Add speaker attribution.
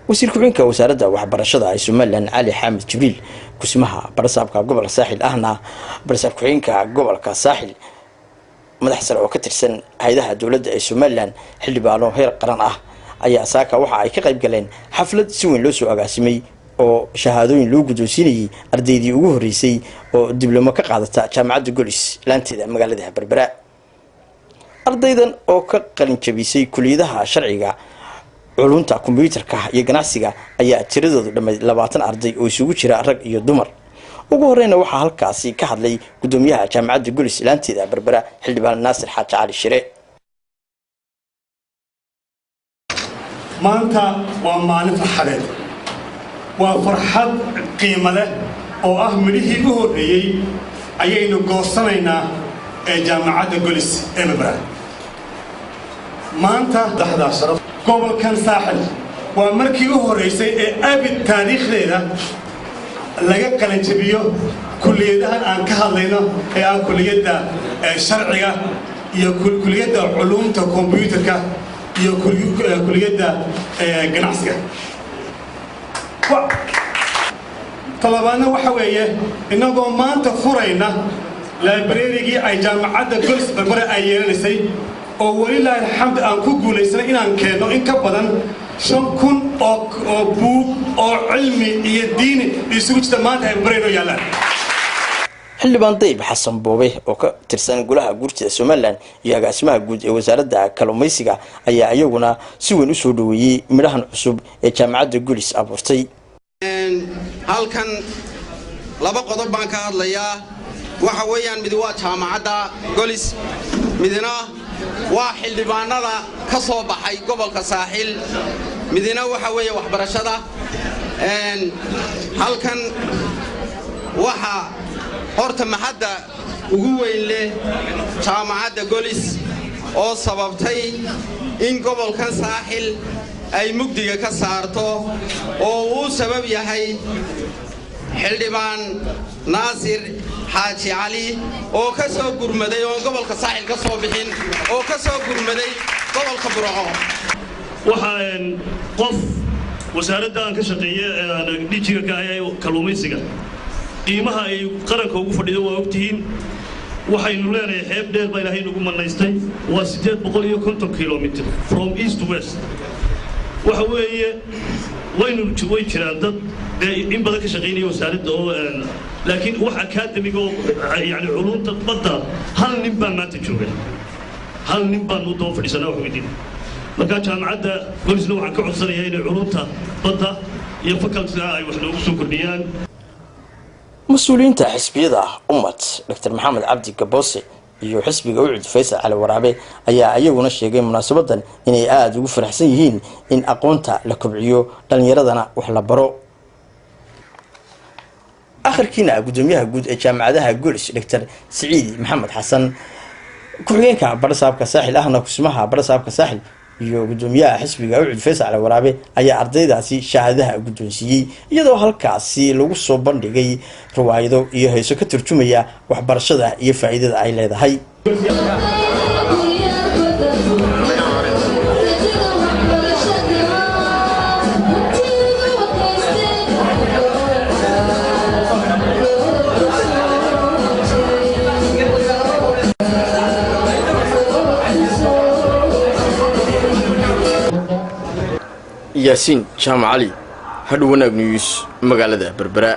Speaker 1: Wasiir ku-xigeenka wasaaradda waxbarashada ee Somaliland, Cali Xaamid Jibriil, kusimaha barasaabka gobolka Saaxil ahna barasaab ku-xigeenka gobolka Saaxil, madax sare oo ka tirsan hay-adaha dowladda ee Somaliland, xildhibaano heer qaran ah ayaa saaka waxa ay ka qayb galeen xaflad si weyn loo soo agaasimay oo shahaadooyin loo guddoonsiinayay ardaydii ugu horreysay oo diblomo ka qaadata jaamacadda Golis laanteeda magaalada Berbera. Ardaydan oo ka qalin jabisay kuliyadaha sharciga, culunta kombyuutarka iyo ganacsiga ayaa tiradoodu dhammayd 20 arday oo isugu jira rag iyo dumar. Ugu horeyna waxaa halkaasi ka hadlay guddoomiyaha jaamacadda Golis laanteeda Berbera, xildhibaan Naasir Xaaji Cali Shire.
Speaker 2: Maanta waa maalin farxadeed, waa farxad qiimo leh oo ah midhihii u horreeyey ayaynu goosanaynaa ee jaamacadda Golis ee Berbera. Maanta gobolkan Saaxil waa markii u horraysay ee abid taariikhdeeda laga qalanjabiyo kulliyadahan aan ka hadlayno ee ah kulliyadda sharciga iyo kuliyadda culuumta kombyuutarka iyo kuliyadda ganacsiga. Talabaadna waxa weeye innagoo maanta furayna librarygii ay jaamacadda Golis Berbera ay yeelanaysay, oo welilaahi alxamd aan ku guulaysanay inaan keenno in ka badan 5000 oo buug oo cilmi iyo diini isugu jirta maanta ay Berbera inoo yaallaan.
Speaker 1: Xildhibaan Dayib Xasan Boobe oo ka tirsan golaha guurtida Somaliland iyo agaasimaha guud ee wasaaradda kalluumaysiga ayaa iyaguna si weyn usoo dhaweeyey midhahan cusub ee jaamacadda Golis abuurtay.
Speaker 3: Halkan laba qodob baan ka hadlayaa. Waxa weeyaan mid waa jaamacadda Golis, midna waa xildhibaanada ka soo baxay gobolka Saaxil, midna waxa weeye waxbarashada. Halkan waxa horta maxadda ugu weyn leh jaamacadda Golis oo sababtay in gobolkan Saaxil ay mugdiga ka saarto, oo uu sabab yahay xildhibaan Naasir Xaaji Cali oo ka soo gurmaday, oon gobolka Saaxil ka soo bixin, oo ka soo gurmaday gobolka Burco.
Speaker 4: Waxaa qof wasaaradda aan ka shaqeeye DG-ga ka ahay kalluumaysiga, qiimaha ay qaranka ugu fadhido waa ogtihiin. Waxaynu leenahay xeeb dheer baa Ilaahay nagu manaystay, waa 850 kilomitr from east to west. Waxa weeye waynu way jiraan dad dee in badan ka shaqaynaya wasaaradda oo, laakiin wax academic-ga oo yani culunta badda hal nin baa maanta jooga, hal nin baan u daba fadhiisanaa wax weydiin. Marka jaamacadda Golisna waxaan ka codsanayaa inay culunta badda iyo faculty-ga ay wax noogu soo kordhiyaan.
Speaker 1: Mas-uuliyiinta xisbiyada Ummad, Doctor Maxamed Cabdi Gaboose, iyo xisbiga Ucud, Faysal Cali Waraabe, ayaa iyaguna sheegay munaasabadan inay aada ugu faraxsan yihiin in aqoonta la kobciyo, dhalinyaradana wax la baro. Akhirkiina guddoomiyaha guud ee jaamacadaha Golis, Doctor Siciidi Maxamed Xasan, ku-xigeenka barasaabka Saaxil ahna kusimaha barasaabka Saaxil, iyo guddoomiyaha xisbiga Ucud, Faysal Cali Waraabe, ayaa ardaydaasi shahaadaha guddoonsiiyey, iyadoo halkaasi lagu soo bandhigay riwaayado iyo heeso ka turjumaya waxbarashada iyo faa'iidada ay leedahay. Yaasiin Jaamac Cali, Hadhow Wanaag News, magaalada Berbera.